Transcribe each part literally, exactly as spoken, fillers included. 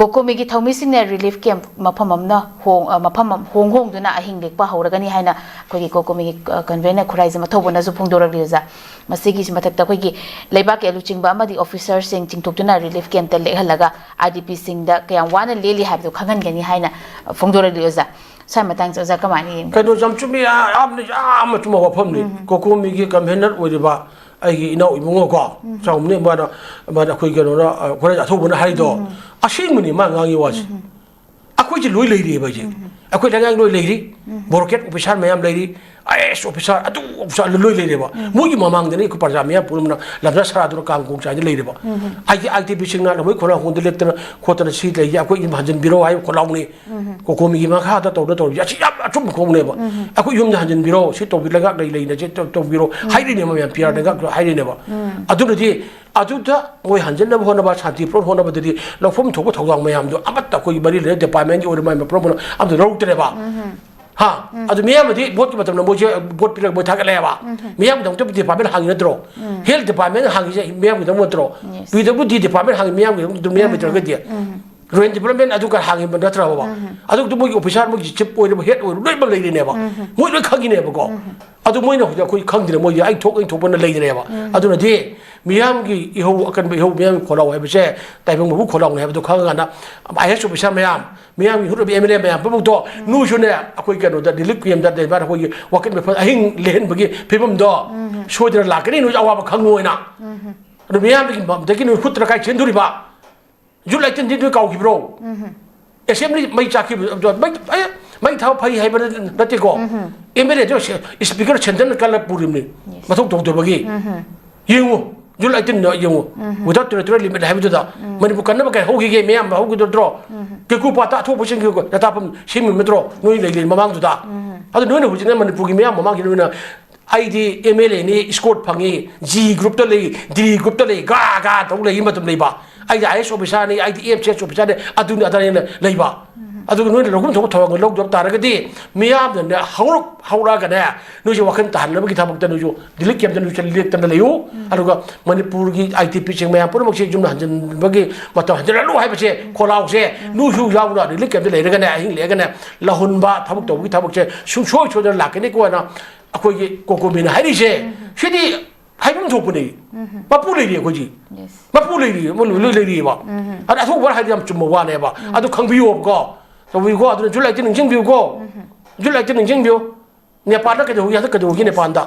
ꯀꯣꯀꯣꯃꯤꯒꯤ ꯊꯧꯃꯤꯁꯤꯡꯅ relief camp ꯃꯐꯝ ꯑꯃꯅ ꯍꯣꯡ-, ꯑ, ꯃꯐꯝ ꯑꯃ ꯍꯣꯡ ꯍꯣꯡꯗꯨꯅ ꯑꯍꯤꯡ ꯂꯦꯛꯄ ꯍꯧꯔꯒꯅꯤ ꯍꯥꯏꯅ ꯑꯩꯈꯣꯏꯒꯤ ꯀꯣꯀꯣꯃꯤꯒꯤ, ꯑ, ꯀꯟꯚꯦꯅꯔ ꯈꯨꯔꯥꯏꯖꯝ ꯑꯊꯧꯕꯅꯁꯨ ꯐꯣꯡꯗꯣꯔꯛꯂꯤ, ꯑꯣꯖꯥ꯫ ꯃꯁꯤꯒꯤꯁꯨ ꯃꯊꯛꯇ ꯑꯩꯈꯣꯏꯒꯤ ꯂꯩꯕꯥꯛꯀꯤ ꯂꯨꯆꯤꯡꯕ ꯑꯃꯗꯤ ꯑꯣꯐꯤꯁꯔꯁꯤꯡ ꯆꯤꯡꯊꯣꯛꯇꯨꯅ ꯔꯤꯂꯤꯐ ꯀꯦꯝꯞꯇ ꯂꯦꯛꯍꯜꯂꯒ ꯑꯥꯏ ꯗꯤ ꯄꯤꯁꯤꯡꯗ ꯀꯌꯥꯝ ꯋꯥꯅ ꯂꯦꯜꯂꯤ ꯍꯥꯏꯕꯗꯨ ꯈꯪꯍꯟꯒꯅꯤ ꯍꯥꯏꯅ ꯐꯣꯡꯗꯣꯔꯛꯂꯤ, ꯑꯣꯖꯥ꯫ ꯁ꯭ꯋꯥꯏ ꯃꯇꯥꯡꯁꯦ ꯑꯣꯖꯥ ꯀꯃꯥꯏꯅ ꯌꯦꯡꯕꯤꯕꯒꯦ? ꯀꯩꯅꯣ, ꯌꯥꯝ ꯆꯨꯝꯃꯤ, ꯌꯥꯝꯅ, ꯌꯥꯝꯅ ꯆꯨꯝꯕ ꯋꯥꯐꯝꯅꯤ꯫ ꯎꯝ꯫ ꯀꯣꯀꯣꯃꯤꯒꯤ ꯀꯟꯚꯦꯅꯔ ꯑꯣꯏꯔꯤꯕ ꯑꯩꯒꯤ ꯏꯅꯥꯎ ꯏꯕꯨꯡꯉꯣꯀꯣ, ꯎꯝ꯫ ꯆꯥꯎꯕꯅꯤ, ꯃꯥꯅ, ꯃꯥꯅ ꯑꯩꯈꯣꯏ ꯀꯩꯅꯣꯅ, ꯑ, ꯈꯨꯔꯥꯏ ꯑꯊꯧꯕꯅ ꯍꯥꯏꯗꯣ, ꯎꯝ꯫ ꯑꯁꯦꯡꯕꯅꯤ ꯃꯥ ꯉꯥꯡꯉꯤ ꯋꯥꯁꯦ꯫ ꯎꯝ꯫ ꯑꯩꯈꯣꯏꯁꯦ ꯂꯣꯏ ꯂꯩꯔꯤꯑꯕ ꯑꯩꯁꯦ꯫ ꯎꯝ꯫ ꯑꯩꯈꯣꯏ ꯂꯩꯉꯥꯛ ꯂꯣꯏ ꯂꯩꯔꯤ, ꯎꯝ꯫ ꯕ꯭ꯌꯨꯔꯣꯀ꯭ꯔꯦꯠ ꯑꯣꯐꯤꯁꯥꯔ ꯃꯌꯥꯝ ꯂꯩꯔꯤ, ꯑꯥꯏ ꯑꯦ ꯑꯦꯁ ꯑꯣꯐꯤꯁꯥꯔ, ꯑꯗꯨ ꯑꯣꯐꯤꯁꯥꯔ ꯂꯣꯏ ꯂꯩꯔꯦꯕ꯫ ꯎꯝ꯫ ꯃꯣꯏꯒꯤ ꯃꯃꯥꯡꯗꯅꯤ ꯑꯩꯈꯣꯏ ꯄ꯭ꯔꯖꯥ ꯃꯌꯥꯝ ꯄꯨꯝꯅꯃꯛꯅ ꯂꯝꯖꯥ ꯁꯔꯥꯗꯨꯅ ꯀꯥꯡ ꯀꯣꯡ ꯆꯥꯏꯗ ꯂꯩꯔꯦꯕ꯫ ꯎꯝ꯫ ꯑꯩꯒꯤ ꯑꯥꯏ ꯗꯤ ꯄꯤꯁꯤꯡꯅ ꯂꯧꯃꯤ ꯈꯣꯏꯔꯥꯡꯈꯣꯡꯗ ꯂꯦꯞꯇꯅ ꯈꯣꯠꯇꯅ ꯁꯤ ꯂꯩꯌꯦ, ꯑꯩꯈꯣꯏ ꯌꯨꯝ ꯍꯟꯖꯤꯟꯕꯤꯔꯣ ꯍꯥꯏꯕ ꯈꯣꯜꯂꯥꯎꯅꯤ꯫ ꯎꯝ꯫ ꯀꯣꯀꯣꯃꯤꯒꯤ ꯃꯈꯥꯗ ꯇꯧꯗ ꯇꯧꯔꯤꯁꯦ ꯑꯁꯤ ꯌꯥꯝ ꯑꯆꯨꯝꯕ ꯈꯣꯡꯅꯦꯕ꯫ ꯎꯝ꯫ ꯑꯩꯈꯣꯏ ꯌꯨꯝꯗ ꯍꯟꯖꯤꯟꯕꯤꯔꯣ, ꯁꯤ ꯇꯧꯕꯤ-, ꯂꯩꯉꯥꯛ ꯂꯩ ꯂꯩꯅ ꯁꯤ ꯇꯧ-, ꯇꯧꯕꯤꯔꯣ ꯎꯝ꯫ ꯍꯥꯏꯔꯤꯅꯦꯕ ꯃꯌꯥꯝ, ꯄꯤ ꯑꯥꯔ ꯎꯝ꯫ ꯂꯩꯉꯥꯛ ꯍꯥꯏꯔꯤꯅꯦꯕ꯫ ꯎꯝ꯫ ꯑꯗꯨꯅꯗꯤ ꯑꯗꯨꯗ ꯃꯣꯏ ꯍꯟꯖꯤꯟꯅꯕ ꯍꯣꯠꯅꯕ, ꯁꯥꯟꯇꯤ ꯄꯨꯔꯛꯅꯕ ꯍꯣꯠꯅꯕꯗꯗꯤ ꯂꯧꯐꯝ ꯊꯣꯛꯄ ꯊꯧꯗꯥꯡ ꯃꯌꯥꯝꯗꯣ ꯑꯃꯠꯇ ꯑꯩꯈꯣꯏꯒꯤ ꯃꯔꯤ ꯂꯩꯅꯕ ꯗꯤꯄꯥꯔꯠꯃꯦꯟꯒꯤ ꯑꯣꯏꯔꯣ ꯃꯥꯏ ꯃꯄꯨꯔꯣꯟ ꯑꯃꯠꯇ ꯂꯧꯔꯛꯇ꯭ꯔꯦꯕ꯫ ꯎꯝ꯫ ꯍꯥ? ꯎꯝ꯫ ꯑꯗꯨ ꯃꯤꯌꯥꯝꯕꯗꯤ ꯚꯣꯠꯀꯤ ꯃꯇꯝꯗ ꯃꯣꯏꯁꯦ ꯚꯣꯠ ꯄꯤꯔꯒ ꯃꯣꯏ ꯊꯥꯒꯠꯂꯛꯑꯦꯕ꯫ ꯎꯝ꯫ ꯃꯤꯌꯥꯝꯒꯤꯗꯃꯛꯇ ꯗꯤꯄꯥꯔꯠꯃꯦꯟ ꯍꯥꯡꯉꯤ ꯅꯠꯇ꯭ꯔꯣ? ꯎꯝ꯫ ꯍꯦꯜꯊ ꯗꯤꯄꯥꯔꯠꯃꯦꯟ ꯍꯥꯡꯉꯤꯁꯦ ꯃꯤꯌꯥꯝꯒꯤꯗꯃꯛ ꯅꯠꯇ꯭ꯔꯣ? ꯌꯦꯁ꯫ ꯄꯤ ꯗꯕ꯭ꯂꯤꯎ ꯗꯤ ꯗꯤꯄꯥꯔꯠꯃꯦꯟ ꯍꯥꯡꯉꯤ ꯃꯤꯌꯥꯝꯒꯤꯗꯃꯛ, ꯃꯤꯌꯥꯝ ꯎꯝ꯫ ꯂꯩꯇ꯭ꯔꯒꯗꯤ꯫ ꯎꯝ꯫ ꯔꯨꯔꯦꯜ ꯗꯤꯕꯂꯞꯃꯦꯟ ꯑꯗꯨ ꯀ ꯍꯥꯡꯉꯤꯕ ꯅꯠꯇ꯭ꯔꯕ? ꯎꯝ꯫ ꯑꯗꯨ ꯃꯣꯏꯒꯤ ꯑꯣꯐꯤꯁꯥꯔ, ꯃꯣꯏꯒꯤ ꯆꯤꯞ ꯑꯣꯏꯔꯤꯕ, ꯍꯦꯗ ꯑꯣꯏꯔꯤꯕ, ꯂꯣꯏꯅꯃꯛ ꯂꯩꯔꯤꯅꯦꯕ꯫ ꯎꯝ꯫ ꯃꯣꯏ ꯂꯣꯏ ꯈꯪꯉꯤꯅꯦꯕꯀꯣ꯫ ꯎꯝ꯫ ꯑꯗꯨ ꯃꯣꯏꯅ ꯍꯧꯖꯤꯛ ꯑꯩꯈꯣꯏ ꯈꯪꯗ꯭ꯔꯦ, ꯃꯣꯏꯗꯤ ꯑꯩ ꯊꯣꯛ, ꯑꯩ ꯊꯣꯛꯄꯅ ꯂꯩꯔꯦꯕ꯫ ꯎꯝ꯫ ꯑꯗꯨꯅꯗꯤ ꯃꯤꯌꯥꯝꯒꯤ ꯏꯍꯧ, ꯑꯀꯟꯕ ꯏꯍꯧ, ꯃꯤꯌꯥꯝꯒꯤ ꯈꯣꯜꯂꯥꯎ ꯍꯥꯏꯕꯁꯦ ꯇꯥꯏꯕꯪ ꯃꯕꯨ ꯈꯣꯜꯂꯥꯎꯅꯤ ꯍꯥꯏꯕꯗꯨ ꯈꯪꯉꯒꯅ, ꯑꯥꯏ ꯑꯦꯁ ꯑꯣꯐꯤꯁꯥꯔ ꯃꯌꯥꯝ, ꯃꯤꯌꯥꯝꯒꯤ ꯍꯨꯠ ꯑꯣꯏꯕ ꯑꯦꯝ ꯑꯦꯜ ꯑꯦ ꯃꯌꯥꯝ ꯄꯨꯝꯅꯃꯛꯇꯣ, ꯎꯝ꯫ ꯅꯣꯏꯁꯨꯅꯦ ꯑꯩꯈꯣꯏ ꯀꯩꯅꯣꯗ ꯔꯤꯂꯤꯐ ꯀꯦꯝꯞꯇ ꯂꯩꯕ ꯑꯩꯈꯣꯏꯒꯤ ꯋꯥꯀꯠ ꯃꯤꯐꯝ ꯑꯍꯤꯡ ꯂꯦꯛꯍꯟꯕꯒꯤ ꯐꯤꯕꯝꯗꯣ ꯎꯝ꯫ ꯁꯣꯏꯗꯅ ꯂꯥꯛꯀꯅꯤ, ꯅꯣꯏꯁꯨ ꯑꯋꯥꯕ ꯈꯪꯉꯣꯏꯅ꯫ ꯎꯝ꯫ ꯑꯗꯨ ꯃꯤꯌꯥꯝꯗꯒꯤ ꯃꯝꯗꯒꯤ ꯅꯣꯏ ꯍꯨꯠꯇꯅ ꯀꯥꯏ ꯆꯦꯟꯗꯣꯔꯤꯕ? ꯖꯨꯟ ꯑꯩꯠꯇꯤꯟꯗꯤ ꯅꯣꯏ ꯀꯥꯎꯈꯤꯕ꯭ꯔꯣ? ꯎꯝ꯫ ꯑꯦꯁꯦꯝꯕ꯭ꯂꯤ ꯃꯩ ꯆꯥꯛꯈꯤꯕ, ꯑꯗꯣ ꯃꯩ, ꯑꯦ, ꯃꯩ ꯊꯥꯕ ꯐꯩ ꯍꯥꯏꯕ ꯅꯠꯇꯦꯀꯣ꯫ ꯎꯝ꯫ ꯑꯦꯝ ꯑꯦꯜ ꯑꯦꯗꯣ ꯁꯦ-, ꯏꯁꯄꯤꯀꯔ ꯁꯦꯟꯇ꯭ꯔꯅ ꯀꯜꯂ ꯄꯨꯔꯤꯕꯅꯤ꯫ ꯌꯦꯁ꯫ ꯃꯊꯧ ꯇꯧꯗꯕꯒꯤ꯫ ꯎꯝ꯫ ꯌꯦꯡꯉꯨ, ꯖꯨꯟ ꯑꯩꯠꯇꯤꯟꯗ ꯌꯦꯡꯉꯨ꯫ ꯎꯝ꯫ Without territorial limit ꯍꯥꯏꯕꯗꯨꯗ ꯎꯝ꯫ ꯃꯅꯤꯄꯨꯔ ꯀꯟꯅꯕ ꯀꯩ ꯍꯧꯈꯤꯒꯦ? ꯃꯌꯥꯝ ꯍꯧꯈꯤꯗꯣ ꯅꯠꯇ꯭ꯔꯣ? ꯎꯝ꯫ ꯀꯦꯀꯨ ꯄꯥꯠꯇ ꯑꯊꯣꯛꯄꯁꯤꯡꯒꯤ ꯗꯇꯥ ꯐꯝ ꯁꯦꯝꯃꯤꯕ ꯅꯠꯇ꯭ꯔꯣ? ꯅꯣꯏ ꯂꯩ, ꯂꯩ ꯃꯃꯥꯡꯗꯨꯗ꯫ ꯎꯝ꯫ ꯑꯗꯨ ꯅꯣꯏꯅ ꯍꯧꯖꯤꯛꯅ ꯃꯅꯤꯄꯨꯔꯒꯤ ꯃꯤꯌꯥꯝ ꯃꯃꯥꯡꯒꯤ ꯅꯣꯏꯅ ꯑꯩꯗꯤ ꯑꯦꯝ ꯑꯦꯜ ꯑꯦꯅꯤ, ꯏꯁꯀꯣꯔꯠ ꯐꯪꯉꯤ, ꯖꯤ ꯒ꯭ꯔꯨꯞꯇ ꯂꯩ, ꯗꯤ ꯒ꯭ꯔꯨꯞꯇ ꯂꯩ, ꯒꯥ ꯒꯥ ꯇꯧ ꯂꯩ ꯃꯇꯝ ꯂꯩꯕ꯫ ꯑꯩꯗꯤ ꯑꯥꯏ ꯑꯦꯁ ꯑꯣꯐꯤꯁꯥꯔꯅꯤ, ꯑꯩꯗꯤ ꯑꯦꯝ ꯁꯤ ꯑꯦꯁ ꯑꯣꯐꯤꯁꯥꯔꯅꯤ, ꯑꯗꯨꯅꯤ ꯑꯗꯥꯅꯦꯅ ꯂꯩꯕ꯫ ꯑꯗꯨꯒ ꯅꯣꯏꯅ ꯂꯧꯐꯝ ꯊꯣꯛꯄ ꯊꯧꯔꯥꯡ ꯂꯧꯗꯕ ꯇꯥꯔꯒꯗꯤ, ꯃꯤꯌꯥꯝꯅꯅꯦ ꯍꯧꯔꯛ ꯍꯧꯔꯛꯑꯒꯅꯦ, ꯅꯣꯏꯁꯦ ꯋꯥꯈꯜ ꯇꯥꯍꯟꯅꯕꯒꯤ ꯊꯕꯛꯇ ꯅꯣꯏꯁꯨ ꯔꯤꯂꯤꯐ ꯀꯦꯝꯞꯇ ꯅꯣꯏꯁꯨ ꯂꯦꯛꯇꯅ ꯂꯩꯌꯨ꯫ ꯑꯗꯨꯒ ꯃꯅꯤꯄꯨꯔꯒꯤ ꯑꯥꯏ ꯇꯤ ꯄꯤꯁꯤꯡ ꯃꯌꯥꯝ ꯄꯨꯝꯅꯃꯛꯁꯦ ꯌꯨꯝꯗ ꯍꯟꯖꯤꯟꯕꯒꯤ ꯃꯇꯝ ꯍꯟꯖꯤꯜꯍꯜꯂꯨ ꯍꯥꯏꯕꯁꯦ ꯈꯣꯜꯂꯥꯎꯁꯦ ꯅꯣꯏꯁꯨ ꯌꯥꯎꯅ ꯔꯤꯂꯤꯐ ꯀꯦꯝꯞꯇ ꯂꯩꯔꯒꯅꯦ, ꯑꯍꯤꯡ ꯂꯦꯛꯑꯒꯅꯦ ꯂꯧꯍꯟꯕ ꯊꯕꯛ ꯇꯧꯕꯒꯤ ꯊꯕꯛꯁꯦ ꯁꯨꯡꯁꯣꯏ ꯁꯣꯏꯗꯅ ꯂꯥꯛꯀꯅꯤꯀꯣꯅ ꯑꯩꯈꯣꯏꯒꯤ ꯀꯣꯀꯣꯃꯤꯅ ꯍꯥꯏꯔꯤꯁꯦ꯫ ꯁꯤꯗꯤ ꯍꯥꯏꯐꯝ ꯊꯣꯛꯄꯅꯦ꯫ ꯃꯄꯨ ꯂꯩꯔꯤ ꯑꯩꯈꯣꯏꯁꯤ꯫ ꯃꯄꯨ ꯂꯩꯔꯤ, ꯃꯣꯏ ꯂꯣꯏ ꯂꯩꯔꯤꯑꯕ꯫ ꯑꯗ ꯑꯊꯣꯛꯄ ꯍꯥꯏꯗꯤ ꯌꯥꯝ ꯆꯨꯝꯕ ꯋꯥꯅꯦꯕ꯫ ꯑꯗꯨ ꯈꯪꯕꯤꯌꯣꯕꯀꯣ꯫ ꯇꯧꯕꯤꯌꯨꯀꯣ꯫ ꯑꯗꯨꯅ ꯖꯨꯂꯥꯏꯗ ꯅꯤꯡꯁꯤꯡꯕꯤꯌꯨꯀꯣ꯫ ꯖꯨꯂꯥꯏꯗ ꯅꯤꯡꯁꯤꯡꯕꯤꯌꯨ꯫ ꯅꯦꯄꯥꯜꯗ ꯀꯩꯗꯧꯕꯒꯤ, ꯍꯟꯗꯛ ꯀꯩꯗꯧꯕꯒꯤ ꯅꯦꯄꯥꯜꯗ?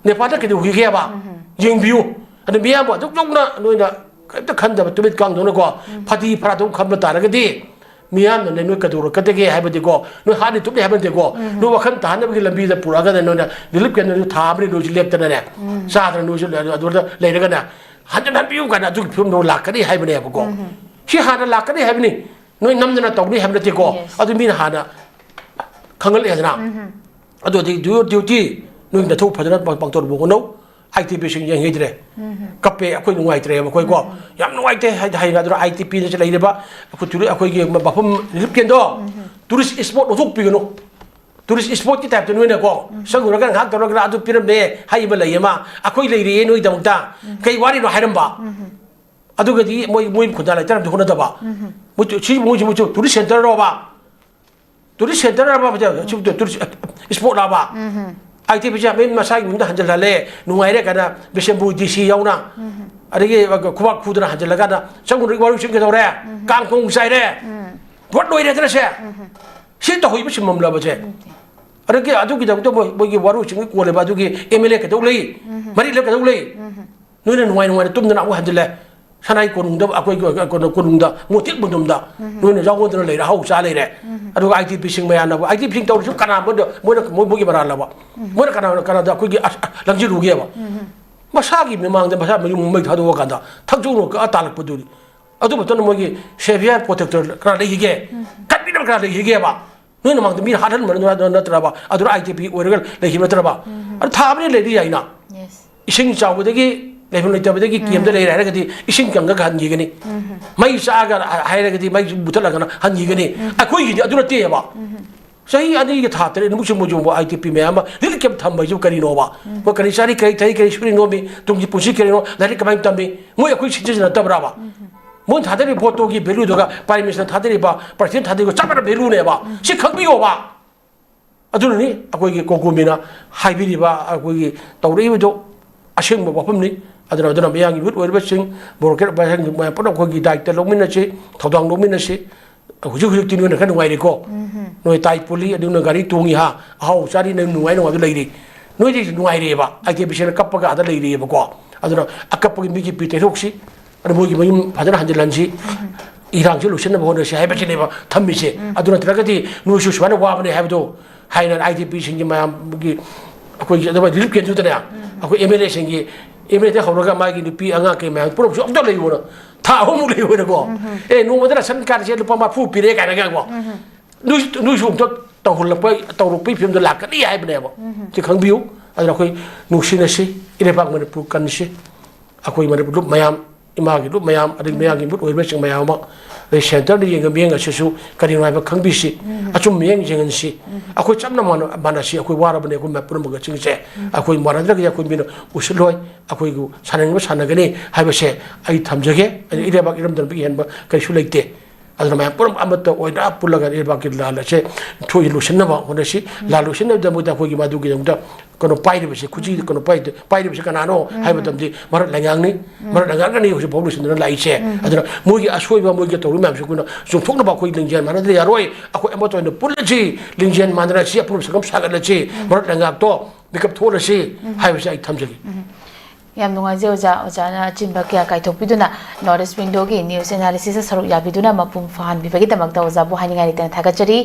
ꯅꯦꯄꯥꯜꯗ ꯀꯩꯗꯧꯕꯒꯤꯒꯦꯕ? ꯌꯦꯡꯕꯤꯌꯨ꯫ ꯑꯗꯨ ꯃꯤꯌꯥꯝꯕꯨ ꯑꯗꯨꯛ ꯌꯧꯅ ꯅꯣꯏꯅ ꯀꯔꯤꯝꯇ ꯈꯟꯗꯕ ꯇꯨꯃꯤꯠ ꯀꯥꯡꯗꯧꯅꯀꯣ, ꯐꯗꯤ ꯐꯔꯥꯗꯧ ꯈꯟꯕ ꯇꯥꯔꯒꯗꯤ, ꯃꯤꯌꯥꯝꯅꯅꯦ ꯅꯣꯏ ꯀꯩꯗꯧꯔꯛꯀꯗꯒꯦ ꯍꯥꯏꯕꯗꯤꯀꯣ, ꯅꯣꯏ ꯍꯥꯠꯅꯤ ꯇꯨꯞꯅꯤ ꯍꯥꯏꯕ ꯅꯠꯇꯦꯀꯣ, ꯅꯣꯏ ꯋꯥꯈꯜ ꯇꯥꯍꯟꯅꯕꯒꯤ ꯂꯝꯕꯤꯗ ꯄꯨꯔꯛꯑꯒꯅꯦ ꯅꯣꯏꯅ ꯔꯤꯂꯤꯐ ꯀꯦꯝꯞꯇ ꯊꯥ ꯑꯃꯅꯤ ꯅꯣꯏꯁꯨ ꯂꯦꯞꯇꯅꯅꯦ, ꯆꯥꯗꯅ ꯅꯣꯏꯁꯨ ꯑꯗꯨꯗ ꯂꯩꯔꯒꯅꯦ, ꯍꯟꯖꯤꯟ ꯍꯟꯕꯤꯌꯨ ꯀꯥꯏꯅ ꯑꯗꯨꯒꯤ ꯐꯤꯕꯝꯗꯣ ꯂꯥꯛꯀꯅꯤ ꯍꯥꯏꯕꯅꯦꯕꯀꯣ꯫ ꯁꯤ ꯍꯥꯟꯅ ꯂꯥꯛꯀꯅꯤ ꯍꯥꯏꯕꯅꯤ꯫ ꯅꯣꯏ ꯅꯝꯗꯅ ꯇꯧꯅꯤ ꯍꯥꯏꯕ ꯅꯠꯇꯦꯀꯣ꯫ ꯑꯗꯨ ꯃꯤꯅ ꯍꯥꯟꯅ ꯈꯪꯍꯜꯂꯛꯑꯦꯗꯅ꯫ ꯑꯗꯨꯗꯤ ꯗ꯭ꯌꯨ-, ꯗ꯭ꯌꯨꯇꯤ ꯅꯣꯏ ꯅꯊꯧ ꯐꯖꯅ ꯄꯥꯡ-, ꯄꯥꯡꯊꯣꯔꯛꯄ ꯍꯣꯠꯅꯧ꯫ ꯑꯥꯏ ꯇꯤ ꯄꯤꯁꯤꯡ ꯌꯦꯡꯍꯩꯗ꯭ꯔꯦ꯫ ꯀꯞꯄꯦ, ꯑꯩꯈꯣꯏ ꯅꯨꯡꯉꯥꯏꯇ꯭ꯔꯦꯕ ꯑꯩꯈꯣꯏꯀꯣ꯫ ꯌꯥꯝ ꯅꯨꯡꯉꯥꯏꯇꯦ ꯍꯥꯏ-, ꯍꯥꯏꯅ ꯑꯗꯨꯅ ꯑꯥꯏ ꯇꯤ ꯄꯤꯗꯁꯨ ꯂꯩꯔꯤꯕ ꯑꯩꯈꯣꯏ ꯇꯨꯔꯤ-, ꯑꯩꯈꯣꯏꯒꯤ ꯃꯐꯝ ꯔꯤꯂꯤꯐ ꯀꯦꯝꯗꯣ ꯇꯨꯔꯤꯁ ꯏꯁꯄꯣꯠ ꯑꯣꯟꯊꯣꯛꯄꯤꯒꯅꯨ꯫ ꯇꯨꯔꯤꯁ ꯏꯁꯄꯣꯠꯀꯤ ꯇꯥꯏꯞꯇ ꯅꯣꯏꯅꯀꯣ, ꯆꯪꯉꯨꯔꯒ ꯉꯥꯏꯍꯥꯛ ꯇꯧꯔꯒ ꯑꯗꯨ ꯄꯤꯔꯝꯃꯦ ꯍꯥꯏꯕ ꯂꯩ ꯑꯃ, ꯑꯩꯈꯣꯏ ꯂꯩꯔꯤꯌꯦ ꯅꯣꯏꯒꯤꯗꯃꯛꯇ, ꯀꯩ ꯋꯥꯔꯤꯅꯣ ꯍꯥꯏꯔꯝꯕ꯫ ꯑꯗꯨꯒꯗꯤ ꯃꯣꯏ, ꯃꯣꯏ ꯈꯨꯟꯗꯥ ꯂꯩꯇꯥꯔꯗꯤ ꯍꯣꯠꯅꯗꯕ꯫ ꯃꯣꯏ ꯇꯨ-, ꯁꯤ ꯃꯣꯏꯁꯤ, ꯃꯣꯏꯁꯨ ꯇꯨꯔꯤꯁ ꯁꯦꯟꯇꯔꯔꯣꯕ? ꯇꯨꯔꯤꯁ ꯁꯦꯟꯇꯔ ꯑꯃ ꯍꯧꯖꯤꯛ ꯇꯨꯔꯤꯁ ꯏꯁꯄꯣꯠ ꯑꯃ꯫ ꯑꯥꯏ ꯇꯤ ꯄꯤꯁꯦ ꯃꯤ ꯃꯁꯥꯒꯤ ꯌꯨꯝꯗ ꯍꯟꯖꯤꯜꯍꯜꯂꯦ, ꯅꯨꯡꯉꯥꯏꯔꯦ ꯀꯥꯏꯅ ꯕꯤꯁꯦꯝꯄꯨꯔ ꯗꯤ ꯁꯤ ꯌꯥꯎꯅ, ꯑꯗꯒꯤ ꯈꯨꯕꯥꯛ ꯈꯨꯗꯅ ꯍꯟꯖꯤꯜꯂꯀꯥꯟꯗ ꯆꯪꯉꯨꯔꯒ ꯋꯥꯔꯨ ꯆꯤꯡ ꯀꯩꯗꯧꯔꯦ? ꯀꯥꯡ ꯈꯣꯡ ꯆꯥꯏꯔꯦ꯫ ꯚꯣꯠ ꯂꯣꯏꯔꯦꯗꯅ ꯁꯦ꯫ ꯁꯤ ꯇꯧꯍꯩꯕ ꯁꯤꯟꯐꯝꯂꯕꯁꯦ? ꯑꯗꯒꯤ ꯑꯗꯨꯒꯤꯗꯃꯛꯇ ꯃꯣꯏ, ꯃꯣꯏꯒꯤ ꯋꯥꯔꯨ ꯆꯤꯡꯒꯤ ꯀꯣꯜꯂꯤꯕ ꯑꯗꯨꯒꯤ ꯑꯦꯝ ꯑꯦꯜ ꯑꯦ ꯀꯩꯗꯧ ꯂꯩ? ꯃꯔꯤ ꯂꯩ ꯀꯩꯗꯧ ꯂꯩ? ꯅꯣꯏꯅ ꯅꯨꯡꯉꯥꯏ ꯅꯨꯡꯉꯥꯏꯅ ꯇꯨꯝꯗꯅ ꯑꯃꯨꯛ ꯍꯟꯖꯤꯜꯂꯦ꯫ ꯁꯅꯥꯏ ꯀꯣꯅꯨꯡꯗ, ꯑꯩꯈꯣꯏꯒꯤ ꯀꯩꯅꯣ ꯀꯣꯅꯨꯡꯗ ꯃꯣꯇꯤꯛ ꯃꯨꯟꯗꯨꯝꯗ ꯅꯣꯏꯅ ꯌꯥꯎꯍꯧꯗꯅ ꯂꯩꯔꯦ, ꯑꯍꯥꯎ ꯆꯥ ꯂꯩꯔꯦ꯫ ꯑꯗꯨꯒ ꯑꯥꯏ ꯇꯤ ꯄꯤꯁꯤꯡ ꯃꯌꯥꯝꯅꯕꯨ, ꯑꯥꯏ ꯇꯤ ꯄꯤꯁꯤꯡ ꯇꯧꯔꯤꯁꯨ ꯀꯅꯥ ꯃꯣꯏꯗ, ꯃꯣꯏꯅ, ꯃꯣꯏ, ꯃꯣꯏꯒꯤ ꯃꯔꯥꯜꯂꯕ? ꯃꯣꯏꯅ ꯀꯅꯥ, ꯀꯅꯥꯗ ꯑꯩꯈꯣꯏꯒꯤ ꯑꯁ, ꯂꯪꯁꯤꯜꯂꯨꯒꯦꯕ? ꯃꯁꯥꯒꯤ ꯃꯃꯥꯡꯗ ꯃꯁꯥ ꯃꯌꯨꯝ ꯃꯩ ꯊꯥꯗꯣꯛꯑꯀꯥꯟꯗ ꯊꯛꯆꯣꯡꯅ ꯀꯛꯑ ꯇꯥꯜꯂꯛꯄꯗꯨꯗꯤ꯫ ꯑꯗꯨ ꯃꯇꯝꯗ ꯃꯣꯏꯒꯤ ꯁꯦꯚꯤꯌꯔ ꯄ꯭ꯔꯣꯇꯦꯛꯇꯔ ꯀꯅꯥ ꯂꯩꯈꯤꯒꯦ? ꯀꯟꯕꯤꯅꯕ ꯀꯅꯥ ꯂꯩꯈꯤꯒꯦꯕ? ꯅꯣꯏꯅ ꯃꯥꯡꯗ ꯃꯤ ꯍꯥꯠꯍꯟꯕ ꯅꯠꯇ꯭ꯔꯕ? ꯑꯗꯨꯅ ꯑꯥꯏ ꯇꯤ ꯄꯤ ꯑꯣꯏꯔꯒ ꯂꯩꯈꯤꯕ ꯅꯠꯇ꯭ꯔꯕ? ꯑꯗꯨ ꯊꯥ ꯑꯃꯅꯤ ꯂꯩꯔꯗꯤ ꯌꯥꯏꯅ꯫ ꯏꯁꯤꯡ ꯆꯥꯎꯕꯗꯒꯤ ꯂꯩꯐꯝ ꯂꯩꯇꯕꯗꯒꯤ ꯀꯦꯝꯗ ꯂꯩꯔꯦ ꯍꯥꯏꯔꯒꯗꯤ ꯏꯁꯤꯡ ꯀꯪꯉꯒ ꯍꯟꯈꯤꯒꯅꯤ꯫ ꯃꯩ ꯆꯥꯛꯑꯒ ꯍꯥꯏꯔꯒꯗꯤ ꯃꯩ ꯃꯨꯊꯠꯂꯒꯅ ꯍꯟꯈꯤꯒꯅꯤ꯫ ꯑꯩꯈꯣꯏꯒꯤꯗꯤ ꯑꯗꯨ ꯅꯠꯇꯦꯕ꯫ ꯆꯍꯤ ꯑꯅꯤꯒꯤ ꯊꯥ ꯇꯔꯦꯠꯅꯤꯃꯨꯛꯁꯤ ꯃꯣꯏꯁꯨ ꯑꯥꯏ ꯇꯤ ꯄꯤ ꯃꯌꯥꯝ ꯑꯃ ꯂꯤꯛ ꯀꯦꯝ ꯊꯝꯕ ꯍꯥꯏꯁꯤꯕꯨ ꯀꯔꯤꯅꯣꯕ? ꯃꯣꯏ ꯀꯔꯤ ꯆꯥꯔꯤ, ꯀꯔꯤ ꯊꯛꯏ, ꯀꯔꯤ ꯁꯨꯔꯤꯅꯣꯃꯤ? ꯇꯨꯡꯒꯤ ꯄꯨꯟꯁꯤ ꯀꯔꯤꯅꯣ? ꯂꯥꯏꯔꯤꯛ ꯀꯃꯥꯏꯅ ꯇꯝꯃꯤ? ꯃꯣꯏ ꯑꯩꯈꯣꯏ ꯁꯤꯟꯖꯤꯟꯅꯗꯕ꯭ꯔꯕ? ꯃꯣꯏꯅ ꯊꯥꯗꯔꯤꯕ ꯚꯣꯠꯇꯨꯒꯤ ꯚꯦꯂꯨꯗꯨꯒ ꯄ꯭ꯔꯥꯏꯝ ꯃꯤꯅꯤꯁꯇꯔ ꯊꯥꯗꯔꯤꯕ, ꯄ꯭ꯔꯁꯤꯗꯦꯟ ꯊꯥꯗꯔꯤꯕ ꯆꯞ ꯃꯥꯟꯅꯕ ꯚꯦꯂꯨꯅꯦꯕ꯫ ꯁꯤ ꯈꯪꯕꯤꯌꯣꯕ꯫ ꯑꯗꯨꯅꯅꯤ ꯑꯩꯈꯣꯏꯒꯤ ꯀꯣꯀꯣꯃꯤꯅ ꯍꯥꯏꯕꯤꯔꯤꯕ, ꯑꯩꯈꯣꯏꯒꯤ ꯇꯧꯔꯛꯏꯕꯗꯣ ꯑꯁꯦꯡꯕ ꯋꯥꯐꯝꯅꯤ꯫ ꯑꯗꯨꯅ, ꯑꯗꯨꯅ ꯃꯌꯥꯝꯒꯤ ꯌꯨꯠ ꯑꯣꯏꯔꯤꯕꯁꯤꯡ, ꯃꯣꯔꯣꯛ ꯃꯌꯥꯝ ꯄꯨꯟꯅ ꯑꯩꯈꯣꯏꯒꯤ ꯗꯥꯏꯇ ꯂꯧꯃꯤꯟꯅꯁꯤ, ꯊꯧꯗꯥꯡ ꯂꯧꯃꯤꯟꯅꯁꯤ꯫ ꯍꯧꯖꯤꯛ ꯍꯧꯖꯤꯛꯇꯤ ꯅꯣꯏꯅ ꯈꯔ ꯅꯨꯡꯉꯥꯏꯔꯦꯀꯣ꯫ ꯅꯣꯏ ꯇꯥꯏ ꯄꯨꯜꯂꯤ, ꯑꯗꯨꯅ ꯒꯥꯔꯤ ꯇꯣꯡꯉꯤ ꯍꯥ, ꯑꯍꯥꯎ ꯆꯥꯔꯤ, ꯅꯪ ꯅꯨꯡꯉꯥꯏ ꯅꯨꯡꯉꯥꯏꯕ ꯂꯩꯔꯤ꯫ ꯅꯣꯏꯗꯤ ꯅꯨꯡꯉꯥꯏꯔꯦꯕ, ꯑꯥꯏ ꯇꯤ ꯕꯤ ꯁꯤꯅ ꯀꯞꯄꯒ ꯑꯗ ꯂꯩꯔꯤꯑꯕꯀꯣ꯫ ꯑꯗꯨꯅ ꯑꯀꯞꯄꯒꯤ ꯃꯤꯒꯤ ꯄꯤ ꯇꯩꯊꯣꯛꯁꯤ꯫ ꯑꯗꯨ ꯃꯣꯏꯒꯤ ꯃꯌꯨꯝ ꯐꯖꯅ ꯍꯟꯖꯤꯜꯍꯟꯁꯤ꯫ ꯏꯔꯥꯡꯁꯤ ꯂꯣꯏꯁꯤꯟꯅꯕ ꯍꯣꯠꯅꯁꯤ ꯍꯥꯏꯕꯁꯤꯅꯦꯕ ꯊꯝꯃꯤꯁꯦ꯫ ꯑꯗꯨ ꯅꯠꯇ꯭ꯔꯒꯗꯤ ꯅꯣꯏꯁꯨ ꯁꯨꯃꯥꯏꯅ ꯋꯥꯕꯅꯦ ꯍꯥꯏꯕꯗꯣ ꯍꯥꯏꯅ ꯑꯥꯏ ꯗꯤ ꯄꯤꯁꯤꯡꯒꯤ ꯃꯌꯥꯝꯒꯤ ꯑꯩꯈꯣꯏꯒꯤ ꯑꯗꯨꯃꯥꯏꯅ ꯔꯤꯂꯤꯐ ꯀꯦꯝꯗꯨꯗꯅꯦ, ꯑꯩꯈꯣꯏ ꯑꯦꯝ ꯑꯦꯜ ꯑꯦꯁꯤꯡꯒꯤ, ꯑꯦꯝ ꯑꯦꯜ ꯑꯦꯗ ꯍꯧꯔꯒ ꯃꯥꯒꯤ ꯅꯨꯄꯤ ꯑꯉꯥꯡ ꯀꯩ ꯃꯌꯥꯝ ꯄꯨꯂꯞꯁꯨ ꯑꯝꯇ ꯂꯩꯌꯣꯅ, ꯊꯥ ꯑꯍꯨꯝꯃꯨꯛ ꯂꯩꯌꯣꯅꯀꯣ꯫ ꯑꯦ, ꯅꯣꯡꯃꯗ ꯔꯥꯁꯟ ꯀꯥꯔꯠꯁꯦ ꯂꯨꯄꯥ ꯃꯔꯤꯐꯨ ꯄꯤꯔꯦ ꯀꯥꯏꯅꯒꯀꯣ꯫ ꯅꯣꯏꯁꯨ, ꯅꯣꯏꯁꯨ ꯑꯝꯇ ꯇꯧꯍꯜꯂꯛꯄ, ꯇꯧꯔꯛꯄꯒꯤ ꯐꯤꯕꯝꯗ ꯂꯥꯛꯀꯅꯤ ꯍꯥꯏꯕꯅꯦꯕ꯫ ꯁꯤ ꯈꯪꯕꯤꯌꯨ꯫ ꯑꯗꯨꯅ ꯑꯩꯈꯣꯏ ꯅꯨꯡꯁꯤꯅꯁꯤ, ꯏꯔꯩꯄꯥꯛ ꯃꯅꯤꯄꯨꯔ ꯀꯟꯁꯤ꯫ ꯑꯩꯈꯣꯏ ꯃꯅꯤꯄꯨꯔ ꯂꯨꯞ ꯃꯌꯥꯝ, ꯏꯃꯥꯒꯤ ꯂꯨꯞ ꯃꯌꯥꯝ, ꯑꯗꯒꯤ ꯃꯌꯥꯝꯒꯤ ꯃꯨꯠ ꯑꯣꯏꯔꯤꯕꯁꯤꯡ ꯃꯌꯥꯝ ꯑꯃ, ꯑꯗꯩ ꯁꯦꯟꯇꯔꯗ ꯌꯦꯡꯉ ꯃꯤꯠꯌꯦꯡ ꯑꯁꯤꯁꯨ ꯀꯔꯤꯅꯣ ꯍꯥꯏꯕ ꯈꯪꯕꯤꯁꯤ꯫ ꯑꯆꯨꯝꯕ ꯃꯤꯠꯌꯦꯡ ꯌꯦꯡꯍꯟꯁꯤ꯫ ꯑꯩꯈꯣꯏ ꯆꯞꯅ ꯃꯥꯟꯅ-, ꯃꯥꯟꯅꯁꯤ꯫ ꯑꯩꯈꯣꯏ ꯋꯥꯔꯕꯅꯦ, ꯑꯩꯈꯣꯏ ꯃꯌꯥꯝ ꯄꯨꯝꯅꯃꯛ ꯑꯁꯤꯡꯁꯦ꯫ ꯑꯩꯈꯣꯏ ꯃꯥꯟꯅꯗ꯭ꯔꯒꯗꯤ ꯑꯩꯈꯣꯏ ꯃꯤꯅ ꯎꯁꯤꯠꯂꯣꯏ꯫ ꯑꯩꯈꯣꯏꯕꯨ ꯁꯥꯟꯅꯅꯤꯡꯕ ꯁꯥꯟꯅꯒꯅꯤ ꯍꯥꯏꯕꯁꯦ ꯑꯩ ꯊꯝꯖꯒꯦ꯫ ꯑꯩ ꯏꯔꯩꯕꯥꯛ ꯏꯔꯝꯗꯝꯗꯒꯤ ꯍꯦꯟꯕ ꯀꯔꯤꯁꯨ ꯂꯩꯇꯦ꯫ ꯑꯗꯨꯅ ꯃꯌꯥꯝ ꯄꯨꯝꯅꯃꯛ ꯑꯃꯠꯇ ꯑꯣꯏꯅ ꯄꯨꯜꯂꯒ ꯂꯩꯕꯥꯛꯀꯤ ꯂꯥꯟ ꯑꯁꯦ ꯊꯣꯛꯏ ꯂꯣꯏꯁꯤꯟꯅꯕ ꯍꯣꯠꯅꯁꯤ꯫ ꯂꯥꯟ ꯂꯣꯏꯁꯤꯟꯅꯕꯒꯤꯗꯃꯛꯇ ꯑꯩꯈꯣꯏꯒꯤ ꯃꯗꯨꯒꯤꯗꯃꯛꯇ ꯀꯩꯅꯣ ꯄꯥꯏꯔꯤꯕꯁꯤ, ꯈꯨꯠꯁꯤ ꯀꯩꯅꯣ ꯄꯥꯏ-, ꯄꯥꯏꯔꯤꯕꯁꯤ ꯀꯅꯥꯅꯣ ꯍꯥꯏꯕ ꯃꯇꯝꯗꯤ ꯃꯔꯛ ꯂꯩꯉꯥꯛꯅꯤ꯫ ꯃꯔꯛ ꯂꯩꯉꯥꯛꯅꯅꯤ ꯍꯧꯖꯤꯛ ꯐꯥꯎ ꯂꯣꯏꯁꯤꯟꯗꯅ ꯂꯥꯛꯏꯁꯦ꯫ ꯑꯗꯨꯅ ꯃꯣꯏꯒꯤ ꯑꯁꯣꯏꯕ, ꯃꯣꯏꯒꯤ ꯇꯧꯔꯤ ꯃꯌꯥꯝꯁꯤ ꯑꯩꯈꯣꯏꯅ ꯆꯨꯝꯊꯣꯛꯅꯕ ꯑꯩꯈꯣꯏ ꯂꯤꯡꯖꯦꯜ ꯃꯥꯟꯅꯗ꯭ꯔ ꯌꯥꯔꯣꯏ꯫ ꯑꯩꯈꯣꯏ ꯑꯃꯠꯇ ꯑꯣꯏꯅ ꯄꯨꯜꯂꯁꯤ, ꯂꯤꯡꯖꯦꯜ ꯃꯥꯟꯅꯔꯁꯤ, ꯑꯄꯨꯟꯕ ꯁꯛꯐꯝ ꯁꯥꯒꯠꯂꯁꯤ, ꯃꯔꯛ ꯂꯩꯉꯥꯛꯇꯣ ꯃꯤꯀꯞ ꯊꯣꯛꯍꯜꯂꯁꯤ ꯍꯥꯏꯕꯁꯤ ꯑꯩ ꯊꯝꯖꯒꯦ꯫ ꯌꯥꯝ ꯅꯨꯡꯉꯥꯏꯖꯩ ꯑꯣꯖꯥ꯫ ꯑꯣꯖꯥꯅ ꯑꯆꯤꯟꯕ ꯀꯌꯥ ꯀꯥꯏꯊꯣꯛꯄꯤꯗꯨꯅ North East Window ꯒꯤ news analysis ꯇ ꯁꯔꯨꯛ ꯌꯥꯕꯤꯗꯨꯅ ꯃꯄꯨꯡ ꯐꯥꯍꯟꯕꯤꯕꯒꯤꯗꯃꯛꯇ ꯑꯣꯖꯥꯕꯨ ꯍꯥꯏꯅꯤꯡꯉꯥꯏ ꯂꯩꯇꯅ ꯊꯥꯒꯠꯆꯔꯤ꯫